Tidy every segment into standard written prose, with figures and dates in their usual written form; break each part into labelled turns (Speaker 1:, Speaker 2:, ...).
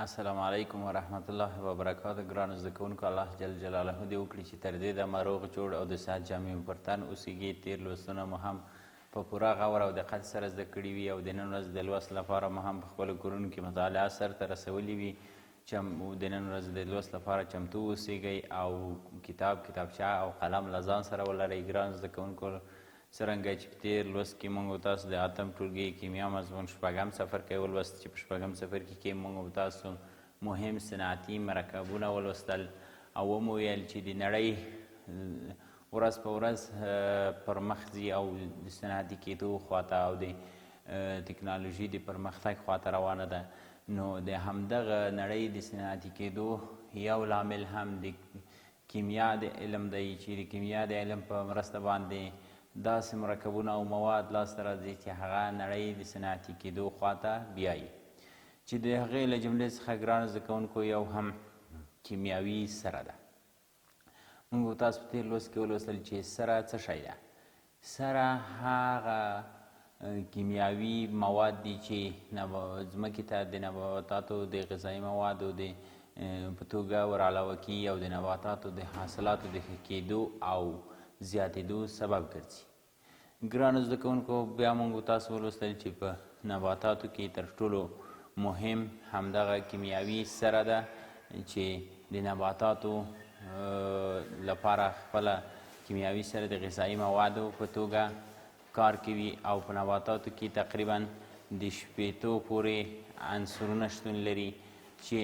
Speaker 1: السلام علیکم ورحمت الله وبرکاته. ګرانو زده کوونکو، الله جل جلاله دې وکړي چې تر دې دمه روغ جوړ او د صحت جامې مو پر تن اوسیږي. تېر لوستونه مو هم په پوره غور او دقت سره زده کړي وي او د نن ورځ د لوست لپاره مو هم په خپلو کورونو کې مطالعه سر ته رسولي وي. د نن ورځ د لوست لپاره چمتو اوسیږئ او کتاب، کتابچه او قلم له ځان سره ولرئ. ګرانو زده کوونکو، څرنګه چې په تېر لوست کې موږ او تاسو د اتم ټولګي کیمیا مضمون شپږم څپرکی ولوست، چې په شپږم څپرکي کې موږ او تاسو مهم صنعتي مرکبونه ولوستل او ومو ویل چې د نړۍ ورځ په ورځ پر مخ ځي او د صنعتي کېدو خواته او د تکنالوژي د پرمختګ خواته روانه ده، نو د همدغه نړۍ د صنعتي کېدو یو لامل هم د کیمیا د علم دی، چې د کیمیا د علم په مرسته باندې داسې مرکبونه او مواد لاسته راځي چې هغه نړۍ د صنعتي کېدو خواته بیایي، چې د هغې له جملې څخه، ګرانو زده کوونکو، یو هم کیمیاوي سره ده. موږ تاسو په تېر لوست کې ولوستل چې سره څه شی ده. سره هغه کیمیاوي مواد دي چې ځمکې ته د نباتاتو د غذایي موادو د په توګه ور علاوه کیږي او د نباتاتو د حاصلاتو د ښه کېدو او زیاتېدو سبب ګرځي. ګرانو زده کوونکو، بیا موږ تاسو ولوستل چې په نباتاتو کې تر ټولو مهم همدغه کیمیاوي سره ده چې د نباتاتو لپاره خپله کیمیاوي سره د غذایي موادو په توګه کار کوي او په نباتاتو کې تقریبا د 60 پورې عنصرونه شتون لري، چې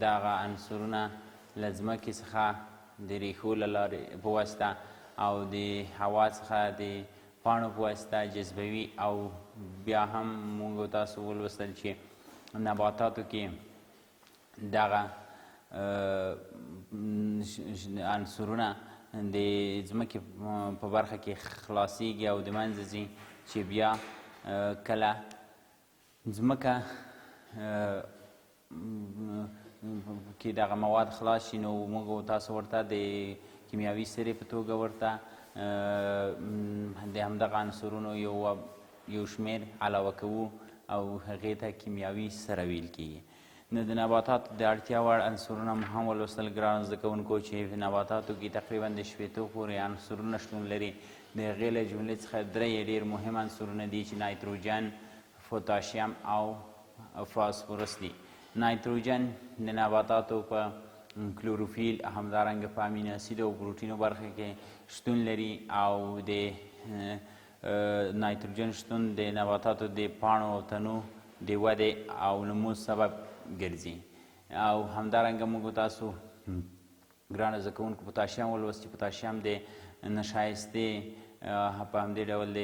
Speaker 1: دغه عنصرونه له ځمکې څخه د ریښو له لارې په واسطه او د هوا څخه د پاڼو په واسطه جذبوي. او بیا هم موږ تاسو ولوستل چې نباتاتو کې دغه عنصرونه د ځمکې په برخه کې خلاصیږي او د منځه ځي، چې بیا کله ځمکه کې دغه مواد خلاص شي، نو موږ تاسو ورته د کیمیاوي سرې په توګه ورته د همدغه عنصرونو یو شمېر علاوه کوو او هغې ته کیمیاوي سره ویل کیږي. نو د نباتاتو د اړتیا وړ عنصرونه مو هم ولوستل، ګرانو زده کوونکو، چې په نباتاتو کې تقریبا د 60 پورې عنصرونه شتون لري. د هغې له جملې څخه درې یې ډېر مهم عنصرونه دي، چې نایتروجن، پوتاشیم او فاسفورس دي. نایتروجن د نباتاتو په کلوروفیل، همدارنګه په امینو اسید او پروټینو برخه کې شتون لري او د نایتروجن شتون د نباتاتو د پاڼو او تنو د ودې او نمو سبب ګرځي. او همدارنګه موږ تاسو، ګرانو زده کوونکو، پوتاشیم ولوست، چې پوتاشیم د نشایستې، په همدې ډول د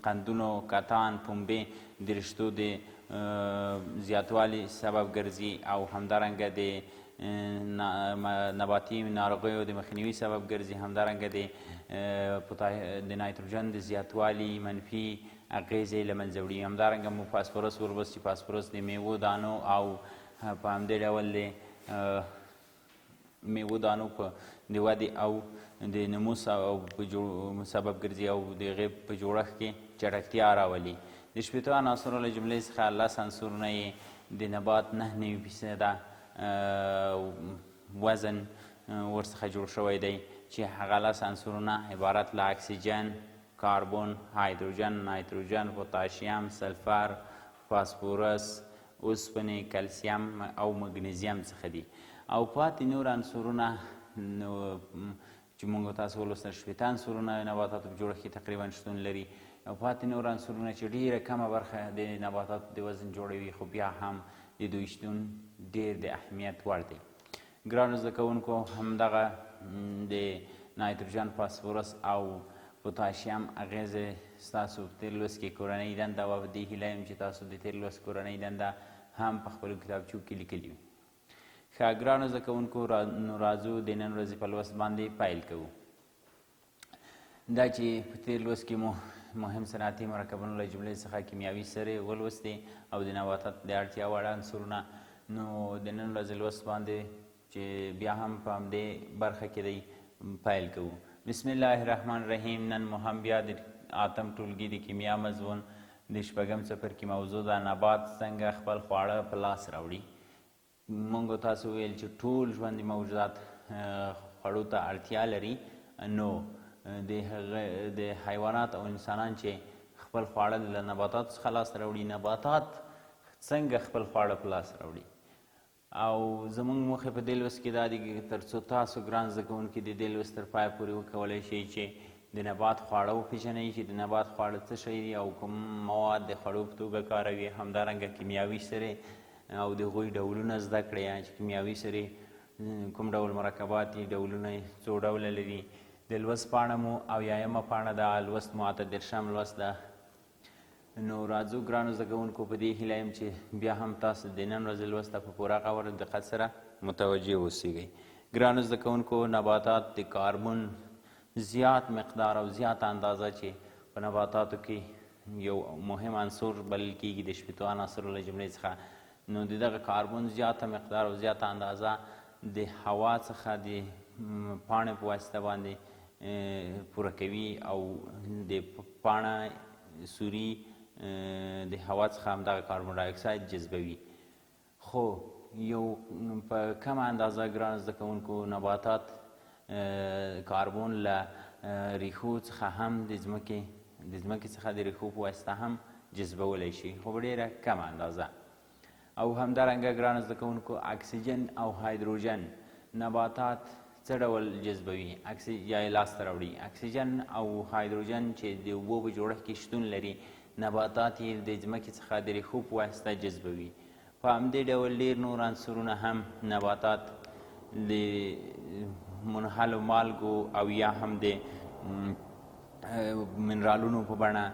Speaker 1: قندونو، کتان، پنبې د رشتو د زیاتوالي سبب ګرځي او همدارنګه د نباتي ناروغیو د مخنیوي سبب ګرځي. همدارنګه د نایتروجن د زیاتوالي منفي اغېزې له منځه وړي. همدارنګه مو فاسفورس ولوست، چې فاسفورس د میوو دانو او په همدې ډول د میوو دانو په د ودې او د نمو او په سبب ګرځي او د هغې په جوړښت کې چټکتیا راولي. د 60 عناصرو له جملې څخه 10 عنصرونه یې د نبات 99% وزن ورڅخه جوړ شوی دی، چې هغه 10 عنصرونه عبارت له اکسیجن، کاربن، هایدروجن، نایتروجن، پوتاشیم، سلفر، فاسفورس، اوسپنې، کلسیم او مګنیزیم څخه دي. او پاتې نور عنصرونه نو چې موږ تاسو ولوستل، 60 عنصرونه نباتاتو په جوړښت کې تقریبا شتون لري او پاتې نور عنصرونه چې ډېره کمه برخه د نباتاتو د وزن جوړوي، خو بیا هم د دوی شتون ډېر د اهمیت وړ دی. ګرانو زده کوونکو، همدغه د نایتروجن، فاسفورس او پوتاشیم اغېزې ستاسو په تېر لوست کې کورنۍ دنده وه. په دې هیله یم چې تاسو د تېر لوست کورنۍ دنده هم په خپلو کتابچو کې لیکلي وي. ښه، ګرانو زده کوونکو، نو راځو د نن ورځې په لوست باندې پیل کوو. دا چې په تېر لوست کې مو مهم صنعتي مرکبونو له جملې څخه کیمیاوي سرې ولوستې او د نباتات د اړتیا وړ عنصرونه، نو د نن ورځې لوست باندې چې بیا هم په همدې برخه کې دی پیل کوو. بسم الله الرحمن الرحیم. نن مو هم بیا د اتم ټولګي د کیمیا مضمون د شپږم څپرکي موضوع ده نبات څنګه خپل خواړه په لاس راوړي. موږ تاسو ویل چې ټول ژوندي موجودات خوړو ته اړتیا لري، نو د هغه د حیوانات او انسانان چې خپل خواړه له نباتاتو څخه لاس راوړي، نباتات څنګه خپل خواړه په لاس راوړي. او زموږ موخې په دې لوست کې دا دي تر څو تاسو ګران زده کوونکي د دې لوست تر پایه پورې وکولی شئ چې د نبات خواړه وپېژنئ، چې د نبات خواړه څه شی دي او کوم مواد د خوړو په توګه کاروي. همدارنګه کیمیاوي سرې او د هغوی ډولونه زده کړئ، چې کیمیاوي سرې کوم ډول مرکبات دي، ډولونه یې څو ډوله لري. د لوست پاڼه مو 70مه پاڼه ده، لوست مو 38 لوست ده. نو راځو ګرانو زده کوونکو، په دې هیله یم چې بیا هم تاسو د نن ورځې لوست ته په پوره غور او دقت سره متوجه اوسیږئ. ګرانو زده کوونکو، نباتات د کاربن زیات مقدار او زیاته اندازه چې په نباتاتو کې یو مهم عنصر بلل کیږي د 60 عناصرو له جملې څخه، نو د دغه کاربن زیاته مقدار او زیاته اندازه د هوا څخه د پاڼې په واسطه باندې پوره کوي او د پاڼه سوري د هوا څخه همدغه کاربن ډای اکساید جذبوي. خو یو په کمه اندازه ګران زده کوونکو نباتات کاربن له ریښو څخه هم د ځمکې څخه د ریښو په واسطه هم جذبولی شي، خو په ډېره کمه اندازه. او همدارنګه ګران زده کوونکو اکسیجن او هایدروجن نباتات څه ډول جذبوي یا یې لاسته راوړي. اکسیجن او هایدروجن چې د اوبو په جوړښت کې شتون لري، نباتات یې د ځمکې څخه د ریښو په واسطه جذبوي. په همدې ډول ډېر نور عنصرونه هم نباتات د منحلو مالګو او یا هم د منرالونو په بڼه،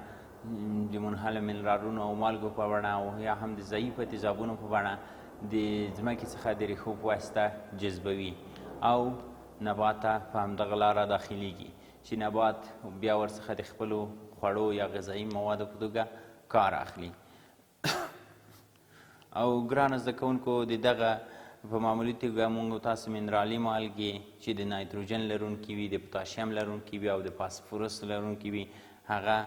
Speaker 1: د منحلو منرالونو او مالګو په بڼه او یا هم د ضعیفه تیزابونو په بڼه د ځمکې څخه د ریښو په واسطه جذبوي او نبات ته په همدغه لاره داخلیږي چې نبات بیا ورڅخه د خپلو خوړو یا غذایي موادو په توګه کار اخلي. او ګرانو زده کوونکو، د دغه په معمولي توګه موږ تاسو منرالي مالګې چې د نایتروجن لرونکي وي، د پوتاشیم لرونکي وي او د فاسفورس لرونکي وي، هغه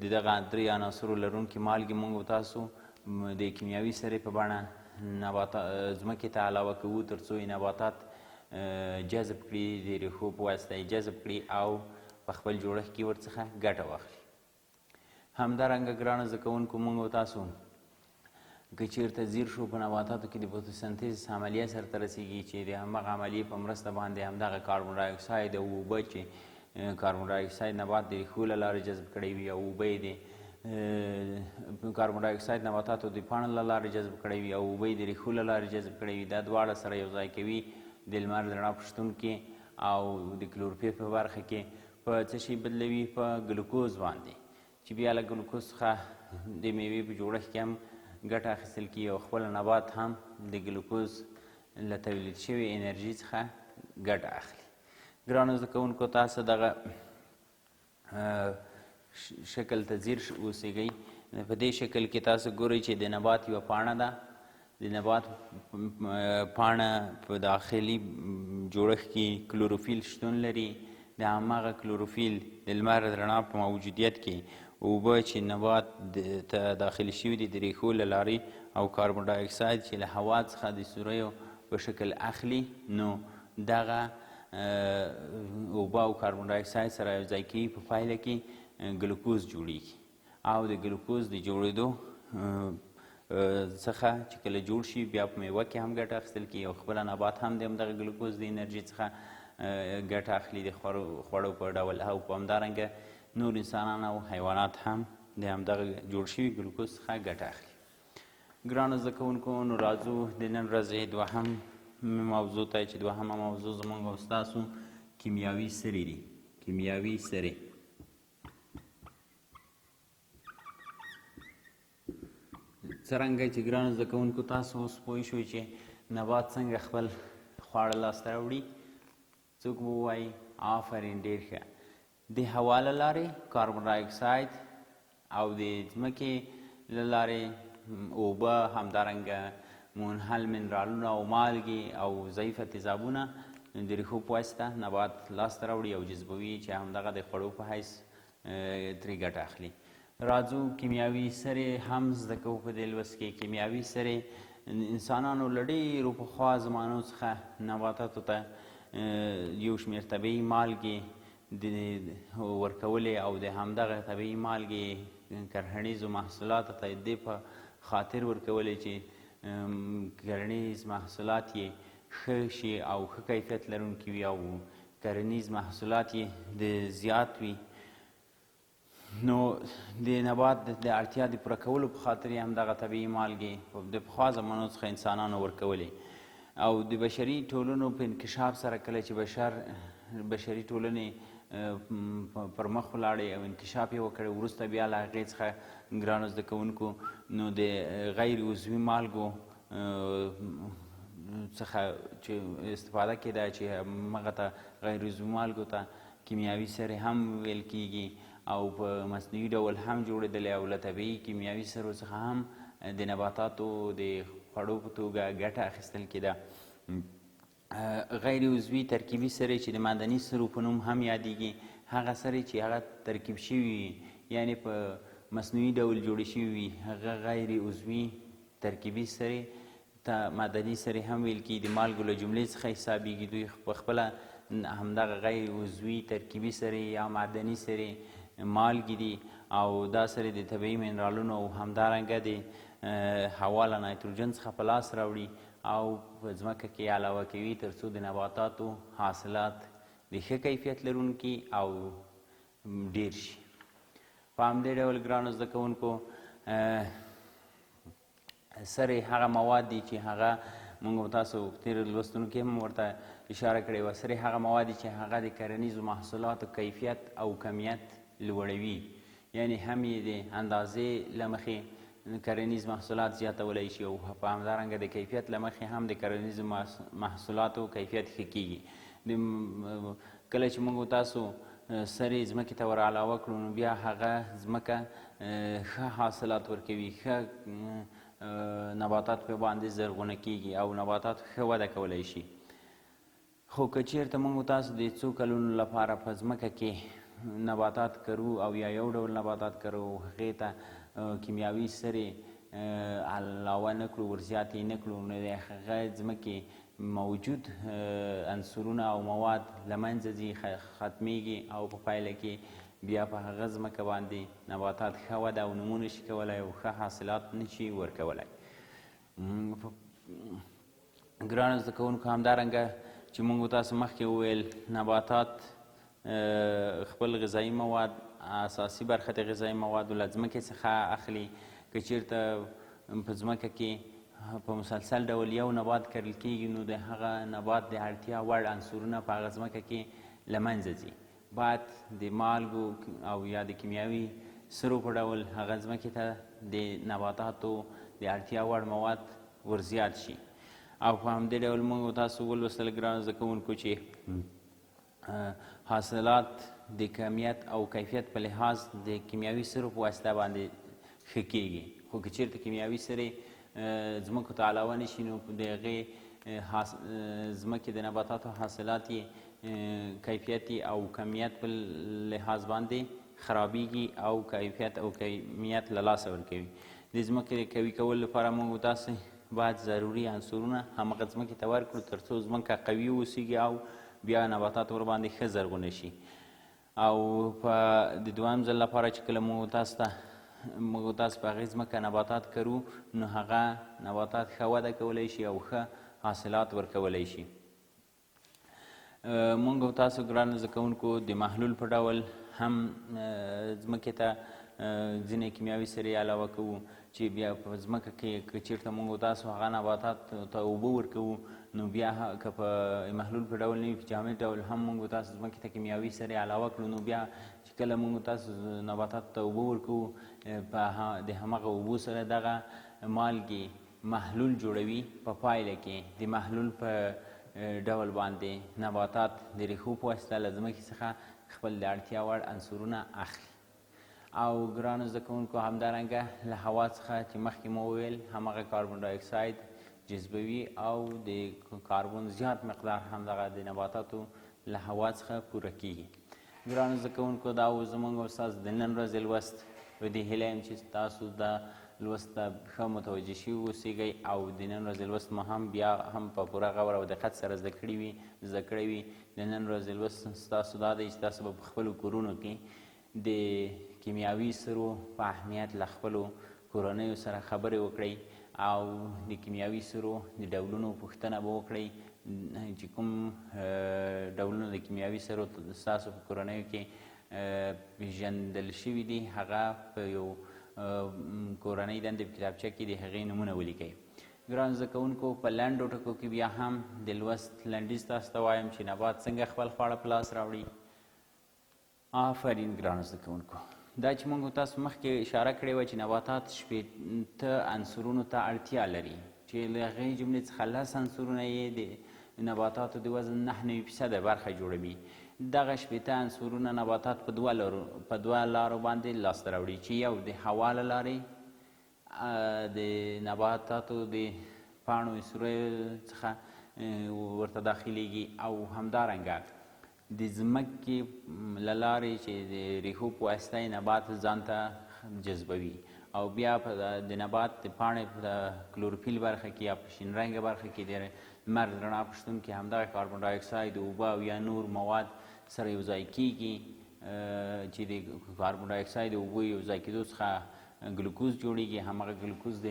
Speaker 1: د دغه درې عناصرو لرونکي مالګې موږ تاسو د کیمیاوي سرې په بڼه ځمکې ته علاوه کوو تر څو یې نباتات جذب کړي، د ریښو په واسطه یې جذب کړي او په خپل جوړښت کې ورڅخه ګټه واخلي. همدارنګه ګرانو زده کوونکو، موږ تاسو که چیرته ځیر شو په نباتاتو کې د فوتوسنتیز عملیه سرته رسیږي چې د همغه عملیې په مرسته باندې همدغه کاربن ډای اکساید او اوبه چې کاربن ډای اکساید نبات د ریښو له لارې جذب کړی وي او اوبه یې د کاربن ډای اکساید نباتاتو د پاڼو له لارې جذب کړی وي او اوبه یې د ریښو له لارې جذب کړی وي، دا دواړه سره یو ځای کوي د لمر د رڼا په شتون کې او د کلوروفیل په برخه کې په څه شي بدلوي؟ په ګلوکوز باندې، چې بیا له ګلوکوز څخه د میوې په جوړښت کې هم ګټه اخیستل کېږي او خپل نبات هم د ګلوکوز له تولید شوې انرژي څخه ګټه اخلي. ګرانو زده کوونکو، تاسو دغه شکل ته ځیر اوسېږئ. په دې شکل کې تاسو ګورئ چې د نبات یوه پاڼه ده. د نبات پاڼه په داخلي جوړښت کې کلوروفیل شتون لري. د هماغه کلوروفیل د لمر د رڼا په موجودیت کې اوبه چې نبات ته داخلي شوي دي د ریښو له لارې او کاربن ډای اکساید چې له هوا څخه د سوریو په شکل اخلي، نو دغه اوبه او کاربن ډای اکساید سره یو ځای کوي، په پایله کې ګلوکوز جوړیږي او د ګلوکوز د جوړېدو څخه چې کله جوړ شي بیا په میوه کې هم ګټه اخیستل کېږي او خپله نبات هم د همدغه ګلوکوز د انرژي څخه ګټه اخلي د خوړو په ډول، او په همدارنګه نور انسانان او حیوانات هم د همدغه جوړ شوي ګلوکوز څخه ګټه اخلي. ګرانو زده کوونکو، نو راځو د نن ورځې دوهم موضوع ته چې دوهمه موضوع زموږ او ستاسو کیمیاوي سرې دي. کیمیاوي سرې څرنګه چې ګرانو زده کوونکو تاسو اوس پوه شئ چې نبات څنګه خپل خواړه لاسته راوړي، څوک به ووایي آفرین ډېر ښه. د هوا له لارې کاربن ډای اکساید او د ځمکې له لارې اوبه، همدارنګه منحل منرالونه او مالګې او ضعیفه تیزابونه د ریښو په واسطه نبات لاسته راوړي او جذبوي چې همدغه د خوړو په حیث ترې ګټه اخلي. راځو کیمیاوي سرې هم زده کوو په دې لوست کې. کیمیاوي سرې انسانانو له ډېرو پخوا زمانو څخه نباتاتو ته یو شمېر طبیعي مالګې ورکولې او د همدغه طبیعي مالګې کرهڼیزو محصولاتو ته د دې په خاطر ورکولې چې کرنیز محصولات یې ښه شي او ښه کیفیت لرونکي وي او کرنیز محصولات یې د زیات وي. نو د نبات د اړتیا د پوره کولو په خاطر یې همدغه طبیعي مالګې د پخوا زمانو څخه انسانانو ورکولې. او د بشري ټولنو په انکشاف سره کله چې بشري ټولنې پر مخ ولاړې او انکشاف یې وکړ، وروسته بیا له هغې څخه ګرانو زده کوونکو نو د غیر عضوي مالګو څخه چې استفاده کېده، چې همغه ته غیر عضوي مالګو ته کیمیاوي سرې هم ویل کیږي او په مصنوعي ډول هم جوړېدلې او له طبیعي کیمیاوي سرو څخه هم د نباتاتو د خوړو په توګه ګټه اخیستل کېده. غیر عضوي ترکیبي سرې چې د معدني سرو په نوم هم یادېږي، هغه سرې چې هغه ترکیب شوي وي، یعنې په مصنوعي ډول جوړې شوي وي، هغه غیر عضوي ترکیبي سرې ته معدني سرې هم ویل کېږي. د مالګو له جملې څخه حسابېږي. دوی په خپله همدغه غیر عضوي ترکیبي سرې یا معدني سرې مالګې دي او دا سرې د طبیعي منرالونو او همدارنګه د هوا له نایتروجن څخه په لاس راوړي او په ځمکه کې علاوه کوي تر څو د نباتاتو حاصلات د ښه کیفیت لرونکي او ډیر شي. په همدې ډول ګرانو زده کوونکو سرې هغه مواد دي چې هغه موږ تاسو تېرو لوستونو کې هم ورته اشاره کړې وه. سرې هغه مواد دي چې هغه د کرنیزو محصولاتو کیفیت او کمیت لوړوي، یعنې هم یې د اندازې له مخې کرنیز محصولات زیاتولی شي او په همدارنګه د کیفیت له مخې هم د کرنیزو محصولاتو کیفیت ښه کیږي. کله چې موږ تاسو سرې ځمکې ته ور علاوه کړو نو بیا هغه ځمکه ښه حاصلات ورکوي، ښه نباتات په باندې زرغونه کیږي او نباتات ښه وده کولی شي. خو که چیرته موږ تاسو د څو کلونو لپاره په ځمکه کې نباتات کرو او یا یو ډول نباتات کرو، هغې ته کیمیاوي سرې علاوه نه کړو، ورزیات یې نه کړو، نو د هغه ځمکې موجود عنصرونه او مواد له منځه ځي، ختمیږي او په پایله کې بیا په هغه ځمکه باندې نباتات ښه وده او نمو نشي کولی او ښه حاصلات نشي ورکولی. ګرانو زده کوونکو، همدارنګه چې موږ تاسو مخکې وویل نباتات خپل غذایي مواد، اساسي برخه د غذایي موادو له ځمکې څخه اخلي. که چیرته په ځمکه کې په مسلسل ډول یو نبات کرل کیږي نو د هغه نبات د اړتیا وړ عنصرونه په هغه ځمکه کې له منځه ځي. باید د مالګو او یا د کیمیاوي سرو په ډول هغه ځمکې ته د نباتاتو د اړتیا وړ مواد ورزیات شي. او په همدې ډول موږ تاسو ولوستل ګرانو زده کوونکو چې حاصلات د کمیت او کیفیت په لحاظ د کیمیاوي سرو په واسطه باندې ښه کیږي. خو که چیرته کیمیاوي سرې ځمکو ته علاوه نه شي نو د هغې ځمکې د نباتاتو حاصلات یې کیفیت او کمیت په لحاظ باندې خرابیږي او کیفیت او کمیت له لاسه ورکوي. د ځمکې د قوي کولو لپاره موږ تاسې باید ضروري عنصرونه همغه ځمکې ته ورکړو تر څو ځمکه قوي اوسیږي او بیا نباتات ورباندې ښه زرغونه شي. او په د دویم ځل لپاره چې کله موږ تاسو په هغې ځمکه نباتات کرو نو هغه نباتات ښه وده کولی شي او ښه حاصلات ورکولی شي. موږ تاسو ګرانو زده کوونکو د محلول په ډول هم ځمکې ته ځینې کیمیاوي سرې علاوه کوو چې بیا په ځمکه کې که چیرته موږ تاسو هغه نباتات ته اوبه ورکوو نو بیا که په محلول په ډول نه وي په جامد ډول هم موږ تاسو ځمکې ته کیمیاوي سرې علاوه کړو نو بیا چې کله موږ تاسو نباتاتو ته اوبه ورکوو په د همغه اوبو سره دغه مالګې محلول جوړوي. په پایله کې د محلول په ډول باندې نباتات د ریښو په واسطه له ځمکې څخه خپل د اړتیا وړ عنصرونه اخلي. او ګرانو زده کوونکو، همدارنګه له هوا څخه چې مخکې مو وویل همغه کاربن ډای اکساید جذبوي او د کاربن زیات مقدار همدغه د نباتاتو له هوا څخه پوره کیږي. ګرانو زده کوونکو، دا و زموږ او ستاسو د نن ورځې لوست. په دې هیله یم چې تاسو دا لوست ته ښه متوجه شوي اوسیږئ او د نن ورځې لوست مو هم بیا هم په پوره غور او دقت سره زده کړي وي زده کړی وي. د نن ورځې لوست ستاسو دا دی چې تاسو به په خپلو کورونو کې د کیمیاوي سرو په اهمیت له خپلو کورنیو سره خبرې وکړئ او د کیمیاوي سرو د ډولونو پوښتنه به وکړئ چې کوم ډولونه د کیمیاوي سرو ستاسو په کورنیو کې پیژندل شوي دي، هغه په یو کورنۍ دندې په کتابچه کې د هغې نومونه ولیکئ. ګران زده کوونکو، په لنډو ټکو کې بیا هم د لوست لنډیز تاسو ته وایم چې نبات څنګه خپل خواړه په لاس راوړي. آفرین ګرانو زده کوونکو، دا چې موږ تاسو مخکې اشاره کړې وه چې نباتات 60 عنصرونو ته اړتیا لري چې له هغې جملې څخه 10 عنصرونه یې د نباتاتو د وزن 99% برخه جوړوي. دغه 60 عنصرونه نباتات په دوه لارو باندې لاسته راوړي چې یو د هوا له لارې د نباتاتو د پاڼو سوریو څخه ورته داخلیږي او همدارنګه د ځمکې له لارې چې د ریښو په واسطه یې نبات ځان ته جذبوي او بیا د نبات د پاڼې په کلوروفیل برخه کې یا په شین رنګه برخه کې د لمر د رڼا په شتون کې همدغه کاربن ډای اکساید، اوبه او یا نور مواد سره یو ځای کیږي چې د کاربن ډای اکساید اوبو یو ځای کېدو څخه ګلوکوز جوړیږي. همغه ګلوکوز د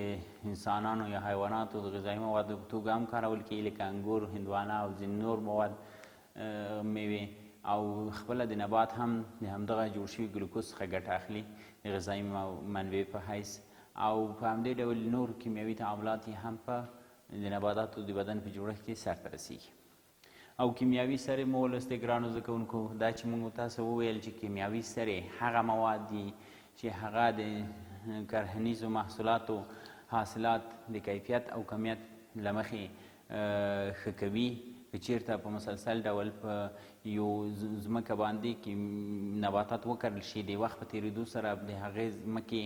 Speaker 1: انسانانو یا حیواناتو د غذایي موادو په توګه هم کارول کیږي لکه انګور، هندوانه او ځینې نور مواد میوې، او خپله د نبات هم د همدغه جوړ شوي ګلوکوز څخه ګټه اخلي د غذایي منبع په حیث، او په همدې ډول نور کیمیاوي تعاملات یې هم په د نباتاتو د بدن په جوړښت کې سرته رسیږي. او کیمیاوي سرې مو ولوستې ګرانو زده کوونکو. دا چې موږ تاسو وویل چې کیمیاوي سرې هغه مواد دي چې هغه د کرهنیزو محصولاتو حاصلات د کیفیت او کمیت له مخې ښه کوي. که چیرته په مسلسل ډول په یو ځمکه باندې کې نباتات وکرل شي، د وخت په تېرېدو سره د هغې ځمکې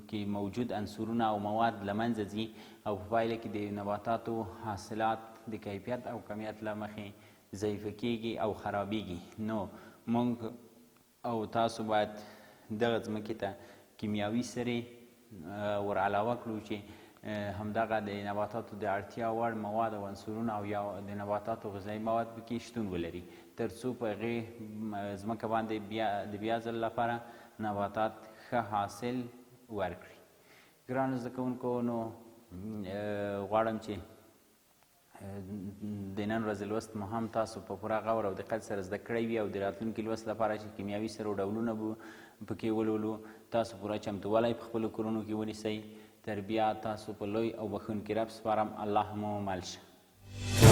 Speaker 1: کې موجود عنصرونه او مواد له منځه ځي او په پایله کې د نباتاتو حاصلات د کیفیت او کمیت له مخې ضعیفه کیږي او خرابیږي. نو موږ او تاسو باید دغه ځمکې ته کیمیاوي سرې ور علاوه کړو چې همدغه د نباتاتو د اړتیا وړ مواد او عنصرونه او یا د نباتاتو غذایي مواد پکې شتون ولري، تر څو په هغې ځمکه باندې د بیا ځل لپاره نباتات ښه حاصل ورکړي. ګرانو زده کوونکو، نو غواړم چې د نن ورځې لوست مو هم تاسو په پوره غور او دقت سره زده کړی وي او د راتلونکي لوست لپاره چې کیمیاوي سرو ډولونه به پکې ولولو تاسو پوره چمتووالی په خپلو کورونو کې ونیسئ. تر بیا تاسو په لوی او بښونکي رب سپارم. الله مو مل شه.